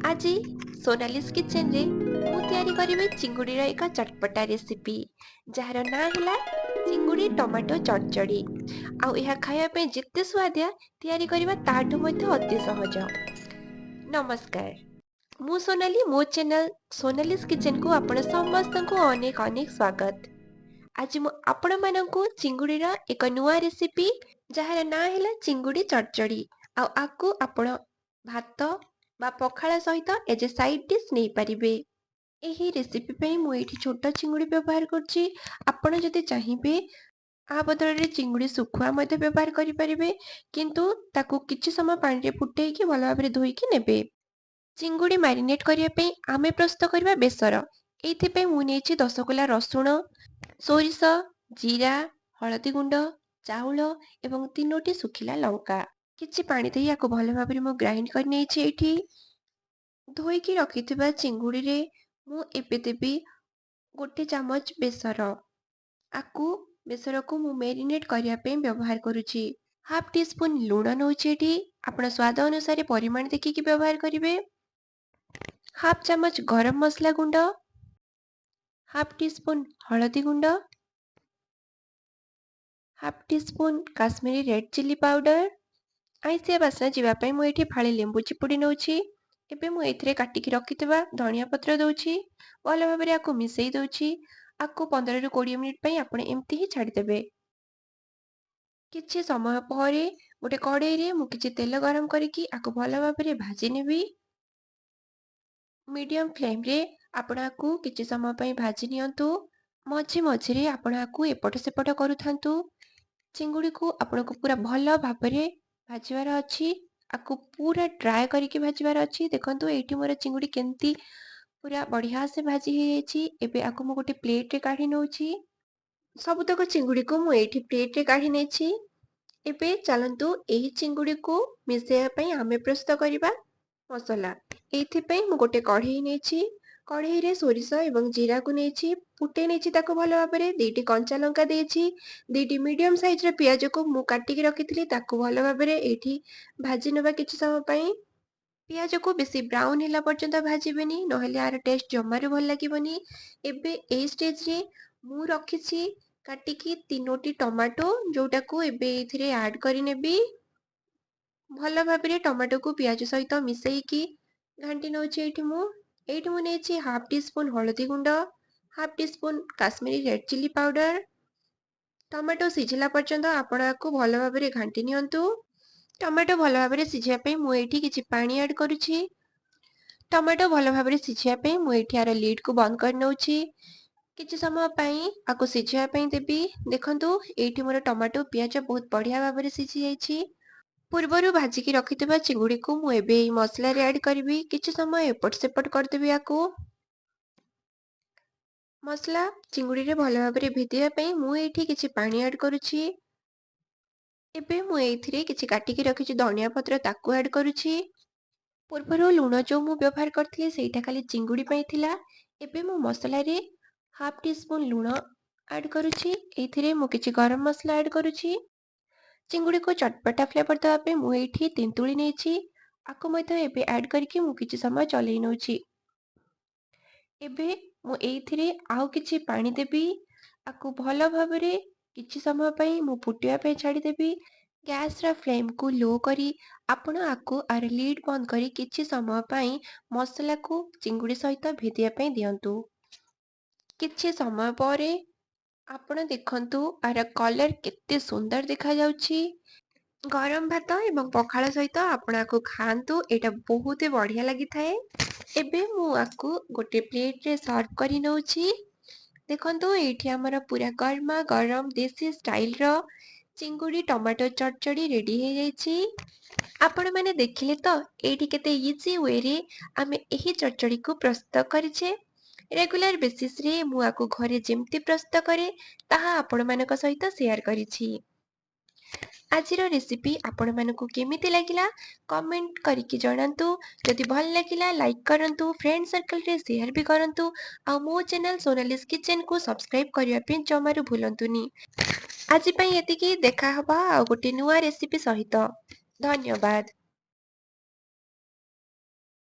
ଆଜି ସୋନାଲିସ୍ କିଚେନରେ ମୁଁ ତିଆରି କରିବି ଚିଙ୍ଗୁଡ଼ିର ଏକ ଚଟପଟା ରେସିପି, ଯାହାର ନାଁ ହେଲା ଚିଙ୍ଗୁଡ଼ି ଟମାଟୋ ଚଡ଼ଚଡ଼ି। ଆଉ ଏହା ଖାଇବା ପାଇଁ ଯେତେ ସୁଆଦିଆ, ତିଆରି କରିବା ତାଠୁ ମଧ୍ୟ ଅତି ସହଜ। ନମସ୍କାର, ମୁଁ ସୋନାଲି। ମୋ ଚ୍ୟାନେଲ ସୋନାଲିସ୍ କିଚେନକୁ ଆପଣ ସମସ୍ତଙ୍କୁ ଅନେକ ଅନେକ ସ୍ୱାଗତ। ଆଜି ମୁଁ ଆପଣମାନଙ୍କୁ ଚିଙ୍ଗୁଡ଼ିର ଏକ ନୂଆ ରେସିପି, ଯାହାର ନାଁ ହେଲା ଚିଙ୍ଗୁଡ଼ି ଚଡ଼ଚଡ଼ି, ଆଉ ଆକୁ ଆପଣ ଭାତ ବା ପଖାଳ ସହିତ ଏଜ୍ ଏ ସାଇଡ୍ ଡିଶ୍ ନେଇପାରିବେ। ଏହି ରେସିପି ପାଇଁ ମୁଁ ଏଇଠି ଛୋଟ ଚିଙ୍ଗୁଡ଼ି ବ୍ୟବହାର କରୁଛି। ଆପଣ ଯଦି ଚାହିଁବେ, ଆ ବଦଳରେ ଚିଙ୍ଗୁଡ଼ି ଶୁଖୁଆ ମଧ୍ୟ ବ୍ୟବହାର କରିପାରିବେ, କିନ୍ତୁ ତାକୁ କିଛି ସମୟ ପାଣିରେ ଫୁଟେଇକି ଭଲ ଭାବରେ ଧୋଇକି ନେବେ। ଚିଙ୍ଗୁଡ଼ି ମ୍ୟାରିନେଟ୍ କରିବା ପାଇଁ ଆମେ ପ୍ରସ୍ତୁତ କରିବା ବେସର। ଏଇଥିପାଇଁ ମୁଁ ନେଇଛି 10 କୋଲା ରସୁଣ, ସୋରିଷ, ଜିରା, ହଳଦୀ ଗୁଣ୍ଡ, ଚାଉଳ ଏବଂ ତିନୋଟି ଶୁଖିଲା ଲଙ୍କା। କିଛି ପାଣି ଦେଇ ୟାକୁ ଭଲ ଭାବରେ ମୁଁ ଗ୍ରାଇଣ୍ଡ କରି ନେଇଛି। ଏଇଠି ଧୋଇକି ରଖିଥିବା ଚିଙ୍ଗୁଡ଼ିରେ ମୁଁ ଏବେ ଦେବି 1 ଚାମଚ ବେସର। ଆକୁ ବେସରକୁ ମୁଁ ମ୍ୟାରିନେଟ୍ କରିବା ପାଇଁ ବ୍ୟବହାର କରୁଛି। ହାଫ୍ ଟି ସ୍ପୁନ୍ ଲୁଣ ନେଉଛି ଏଠି। ଆପଣ ସ୍ୱାଦ ଅନୁସାରେ ପରିମାଣ ଦେଖିକି ବ୍ୟବହାର କରିବେ। ହାଫ୍ ଚାମଚ ଗରମ ମସଲା ଗୁଣ୍ଡ, ହାଫ୍ ଟି ସ୍ପୁନ୍ ହଳଦୀ ଗୁଣ୍ଡ, half teaspoon Kashmiri red chilli powder. ଆଇଁଷିଆ ବାସ୍ନା ଯିବା ପାଇଁ ମୁଁ ଏଇଠି ଫାଳେ ଲେମ୍ବୁ ଚିପୁଡ଼ି ନେଉଛି। ଏବେ ମୁଁ ଏଥିରେ କାଟିକି ରଖିଥିବା ଧନିଆ ପତ୍ର ଦେଉଛି। ଭଲ ଭାବରେ ଆକୁ ମିଶାଇ ଦେଉଛି। ଆକୁ 15ରୁ 20 ମିନିଟ୍ ପାଇଁ ଆପଣ ଏମିତି ହିଁ ଛାଡ଼ିଦେବେ। କିଛି ସମୟ ପରେ ଗୋଟେ କଡ଼େଇରେ ମୁଁ କିଛି ତେଲ ଗରମ କରିକି ଆକୁ ଭଲ ଭାବରେ ଭାଜି ନେବି। ମିଡ଼ିୟମ୍ ଫ୍ଲେମ୍ରେ ଆପଣ ଆକୁ କିଛି ସମୟ ପାଇଁ ଭାଜି ନିଅନ୍ତୁ। ମଝି ମଝିରେ ଆପଣ ଆକୁ ଏପଟ ସେପଟ କରୁଥାନ୍ତୁ। ଚିଙ୍ଗୁଡ଼ିକୁ ଆପଣଙ୍କୁ ପୁରା ଭଲ ଭାବରେ ଭାଜିବାର ଅଛି। ଆକୁ ପୁରା ଡ୍ରାଏ କରିକି ଭାଜିବାର ଅଛି। ଦେଖନ୍ତୁ, ଏଇଠି ମୋର ଚିଙ୍ଗୁଡ଼ି କେମିତି ପୁରା ବଢ଼ିଆ ସେ ଭାଜି ହେଇଯାଇଛି। ଏବେ ଆକୁ ମୁଁ ଗୋଟେ ପ୍ଲେଟ୍ରେ କାଢ଼ି ନେଉଛି। ସବୁତକ ଚିଙ୍ଗୁଡ଼ିକୁ ମୁଁ ଏଇଠି ପ୍ଲେଟ୍ରେ କାଢ଼ି ନେଇଛି। ଏବେ ଚାଲନ୍ତୁ, ଏହି ଚିଙ୍ଗୁଡ଼ିକୁ ମିଶାଇବା ପାଇଁ ଆମେ ପ୍ରସ୍ତୁତ କରିବା ମସଲା। ଏଇଥିପାଇଁ ମୁଁ ଗୋଟେ କଢ଼େଇ ନେଇଛି। କଢ଼େଇରେ ସୋରିଷ ଏବଂ ଜିରାକୁ ନେଇଛି, ଫୁଟେଇ ନେଇଛି ତାକୁ ଭଲ ଭାବରେ। ଦୁଇଟି କଞ୍ଚା ଲଙ୍କା ଦେଇଛି। ଦୁଇଟି ମିଡ଼ିୟମ୍ ସାଇଜ୍ର ପିଆଜକୁ ମୁଁ କାଟିକି ରଖିଥିଲି, ତାକୁ ଭଲ ଭାବରେ ଏଇଠି ଭାଜି ନେବା କିଛି ସମୟ ପାଇଁ। ପିଆଜକୁ ବେଶୀ ବ୍ରାଉନ୍ ହେଲା ପର୍ଯ୍ୟନ୍ତ ଭାଜିବେନି, ନହେଲେ ଆର ଟେଷ୍ଟ ଜମାରୁ ଭଲ ଲାଗିବନି। ଏବେ ଏଇ ଷ୍ଟେଜରେ ମୁଁ ରଖିଛି କାଟିକି ତିନୋଟି ଟମାଟୋ, ଯୋଉଟାକୁ ଏବେ ଏଇଥିରେ ଆଡ଼୍ କରିନେବି। ଭଲ ଭାବରେ ଟମାଟୋକୁ ପିଆଜ ସହିତ ମିଶେଇକି ଘାଣ୍ଟି ନେଉଛି ଏଇଠି ମୁଁ। ଏଇଠି ମୁଁ ନେଇଛି ହାଫ୍ ଟି ସ୍ପୁନ୍ ହଳଦୀ ଗୁଣ୍ଡ, half teaspoon Kashmiri red chilli powder. Tomato ସିଝିଲା ପର୍ଯ୍ୟନ୍ତ ଆପଣ ଆକୁ ଭଲ ଭାବରେ ଘାଣ୍ଟି ନିଅନ୍ତୁ। ଟମାଟୋ ଭଲ ଭାବରେ ସିଝିବା ପାଇଁ ମୁଁ ଏଇଠି କିଛି ପାଣି ଆଡ଼୍ କରୁଛି। ଟମାଟୋ ଭଲ ଭାବରେ ସିଝିବା ପାଇଁ ମୁଁ ଏଇଠି ଆର ଲିଡ୍କୁ ବନ୍ଦ କରି ନେଉଛି। କିଛି ସମୟ ପାଇଁ ଆକୁ ସିଝିବା ପାଇଁ ଦେବି। ଦେଖନ୍ତୁ, ଏଇଠି ମୋର ଟମାଟୋ ପିଆଜ ବହୁତ ବଢ଼ିଆ ଭାବରେ ସିଝି ଯାଇଛି। ପୂର୍ବରୁ ଭାଜିକି ରଖିଥିବା ଚିଙ୍ଗୁଡ଼ିକୁ ମୁଁ ଏବେ ଏଇ ମସଲାରେ ଆଡ଼୍ କରିବି। କିଛି ସମୟ ଏପଟ ସେପଟ କରିଦେବି ଆକୁ। ମସଲା ଚିଙ୍ଗୁଡ଼ିରେ ଭଲ ଭାବରେ ଭେଦିବା ପାଇଁ ମୁଁ ଏଇଠି କିଛି ପାଣି ଆଡ଼୍ କରୁଛି। ଏବେ ମୁଁ ଏଇଥିରେ କିଛି କାଟିକି ରଖିଛି ଧନିଆ ପତ୍ର, ତାକୁ ଆଡ଼୍ କରୁଛି। ପୂର୍ବରୁ ଲୁଣ ଯେଉଁ ମୁଁ ବ୍ୟବହାର କରିଥିଲି, ସେଇଟା ଖାଲି ଚିଙ୍ଗୁଡ଼ି ପାଇଁ ଥିଲା। ଏବେ ମୁଁ ମସଲାରେ ହାଫ୍ ଟି ସ୍ପୁନ୍ ଲୁଣ ଆଡ଼୍ କରୁଛି। ଏଇଥିରେ ମୁଁ କିଛି ଗରମ ମସଲା ଆଡ଼୍ କରୁଛି। ଚିଙ୍ଗୁଡ଼ିକୁ ଚଟପଟା ଫ୍ଲେଭର ଦେବା ପାଇଁ ମୁଁ ଏଇଠି ତେନ୍ତୁଳି ନେଇଛି। ଆକୁ ମଧ୍ୟ ଏବେ ଆଡ଼୍ କରିକି ମୁଁ କିଛି ସମୟ ଚଲେଇ ନେଉଛି। ଏବେ ମୁଁ ଏଇଥିରେ ଆଉ କିଛି ପାଣି ଦେବି। ଆକୁ ଭଲ ଭାବରେ କିଛି ସମୟ ପାଇଁ ମୁଁ ଫୁଟିବା ପାଇଁ ଛାଡ଼ିଦେବି। ଗ୍ୟାସ୍ର ଫ୍ଲେମ୍କୁ ଲୋ କରି ଆପଣ ଆକୁ ଆର ଲିଡ୍ ବନ୍ଦ କରି କିଛି ସମୟ ପାଇଁ ମସଲାକୁ ଚିଙ୍ଗୁଡ଼ି ସହିତ ଭେଦିବା ପାଇଁ ଦିଅନ୍ତୁ। କିଛି ସମୟ ପରେ ଆପଣ ଦେଖନ୍ତୁ, ଆର କଲର୍ କେତେ ସୁନ୍ଦର ଦେଖାଯାଉଛି। ଗରମ ଭାତ ଏବଂ ପଖାଳ ସହିତ ଆପଣ ଆକୁ ଖାଆନ୍ତୁ, ଏଇଟା ବହୁତ ବଢ଼ିଆ ଲାଗିଥାଏ। ଏବେ ମୁଁ ଆକୁ ଗୋଟେ ପ୍ଲେଟ୍ରେ ସର୍ଭ କରି ନେଉଛି। ଦେଖନ୍ତୁ, ଏଇଠି ଆମର ପୁରା ଗରମା ଗରମ ଦେଶୀ ଷ୍ଟାଇଲର ଚିଙ୍ଗୁଡ଼ି ଟମାଟୋ ଚଡ଼ଚଡ଼ି ରେଡ଼ି ହେଇଯାଇଛି। ଆପଣମାନେ ଦେଖିଲେ ତ, ଏଇଠି କେତେ ଇଜି ୱେରେ ଆମେ ଏହି ଚଡ଼ଚଡ଼ିକୁ ପ୍ରସ୍ତୁତ କରିଛେ। ରେଗୁଲାର ବେସିସ୍ରେ ମୁଁ ଆକୁ ଘରେ ଯେମିତି ପ୍ରସ୍ତୁତ କରେ, ତାହା ଆପଣମାନଙ୍କ ସହିତ ସେୟାର କରିଛି। ଆଜିର ରେସିପି ଆପଣମାନଙ୍କୁ କେମିତି ଲାଗିଲା, କମେଣ୍ଟ କରିକି ଜଣାନ୍ତୁ। ଯଦି ଭଲ ଲାଗିଲା, ଲାଇକ୍ କରନ୍ତୁ, ଫ୍ରେଣ୍ଡ ସର୍କଲରେ ସେୟାର ବି କରନ୍ତୁ ଆଉ ମୋ ଚ୍ୟାନେଲ ସୋନାଲିସ୍ କିଚେନକୁ ସବସ୍କ୍ରାଇବ୍ କରିବା ପାଇଁ ଜମାରୁ ଭୁଲନ୍ତୁନି। ଆଜି ପାଇଁ ଏତିକି। ଦେଖା ହବା ଆଉ ଗୋଟେ ନୂଆ ରେସିପି ସହିତ। ଧନ୍ୟବାଦ।